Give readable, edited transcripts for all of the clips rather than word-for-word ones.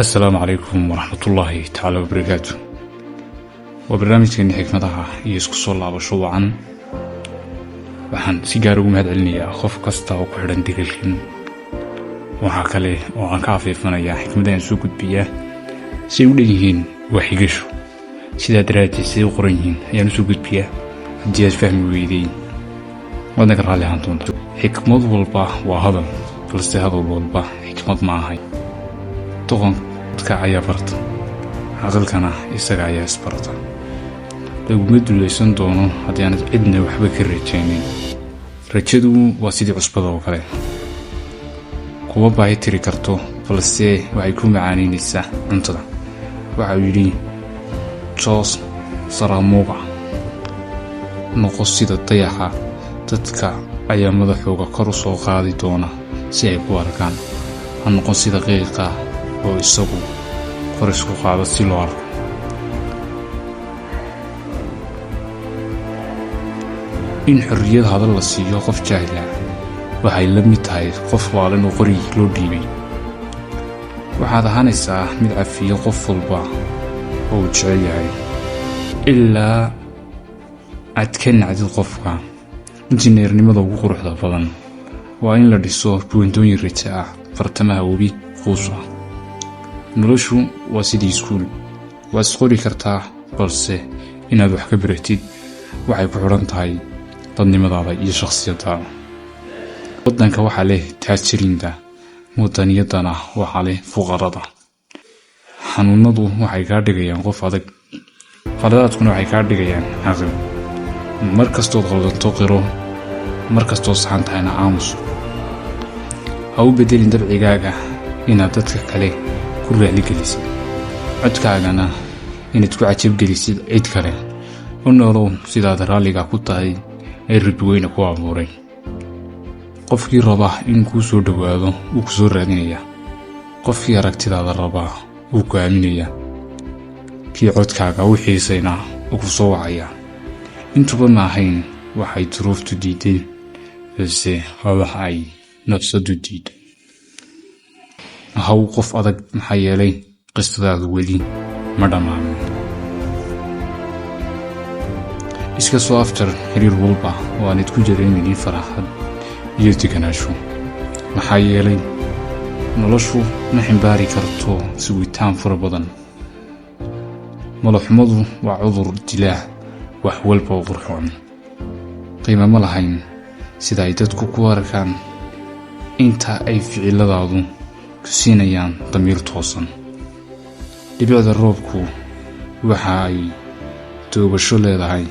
Asalaamu calaykum waraxmatullaahi tacaala wabarakaatu. Waa barnaamijkeeni xikmadaha iyo isku soo laabasho wacan. Waxaan si gaar ugu mahad celinayaa qof kasta oo ku xidhan degalkan. Waxaa kale oo aan ka afiifanayaa xikmadahan soo gudbiyaa say u dhan yihiin waa xigasho, sidaa daraaddeed siday u qoran yihiin ayaan usoo gudbiyaa. Haddii aad fahmi weyday, waadna ka raalli ahaan doonta. Xikmad walba waa hadal, balse hadal walba xikmad ma ahay. Doqonka ayaa barta, caqilkana isaga ayaa isbarta. Laguma dulaysan doono haddii aanad cidna waxba ka rajaynin. Rajadu waa sidii cusbada oo kale, kuma baahi tiri karto, balse waxay ku macaanaynaysaa cuntada. Waxa uu yidhi Jose Saramago: "Noqo sida dayaxa, dadka ayaa madaxooga kor u soo qaadi doona si ay ku arkaan. Ha noqon sida qiiqa oo isagu kor isku qaado si loo arko." In xorriyad hadal la siiyo qof jaahil ah waxay la mid tahay qof waalan oo qori loo dhiibay. Waxaad ahaanaysaa mid cafiyo qof walba oo uu jecel yahay ilaa aad ka nacdid qofka. Injineernimada ugu quruxda badan waa in la dhiso buundooyin rajo ah bartamaha webi quus ah. Noloshu waa sidii iskuul, waad isqori kartaa, balse inaad wax ka baratid waxay ku xidhan tahay dadnimadaada iyo shakhsiyadaada. Waddanka waxaa leh taajiriinta, wadaniyadana waxaa leh fuqarada. Xanuunadu waxay kaa dhigayaan qof adag, qaladaadkuna waxay kaa dhigayaan caqil. Mar kastood qaldanto, qiro; mar kastood saxan tahayna, aamus. Ha u beddelin dabcigaaga inaad dadka kale ku raaligelisid, codkaagana inaad ku cajabgelisid cid kale. U noolow sidaad raalliga ku tahay ee Rabbi weyne ku abuuray. Qofkii raba in kuu soo dhowaado wuu ku soo raadinayaa, qofkii aragtidaada rabaa wuu ku aaminayaa, kii codkaaga u xiisayna wuu ku soo wacayaa. Intuba ma ahayn waxay duruuftu diiday, balse waa wax ay nafsadu diiday. Haw qof adag, maxaa yeelay qisadaadu weli ma dhammaanin. Iska soo afjar xiriir walba oo aanad ku dareemaynin farxad iyo deganaansho, maxaa yeelay noloshu ma ximbaari karto sugitaan fara badan. Malaxumadu waa cudur dilaa wax walba oo qurxoon. Qiimo ma lahayn sida ay dadku ku arkaan inta ay ficiladaadu ku siinayaan damiir toosan. Dhibicda roobku waxa ay toogasho leedahay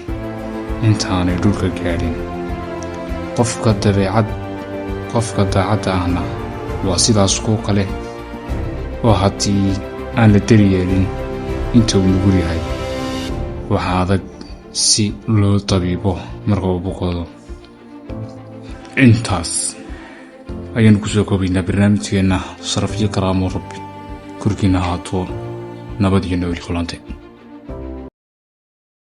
intaanay dhulka gaadhin. Qofka dabeecad, qofka daacadda ahna waa sidaas koo kale, oo haddii aan la daryeelin inta uu nugul yahay, waxaa adag si loo tabiibo marka uu boqodo. Intaas ayaanu kusoo koobaynaa barnaamijkeenna. Sharaf iyo karaamo Rabbi korkiina ahaato. Nabad iyo nooli kulante.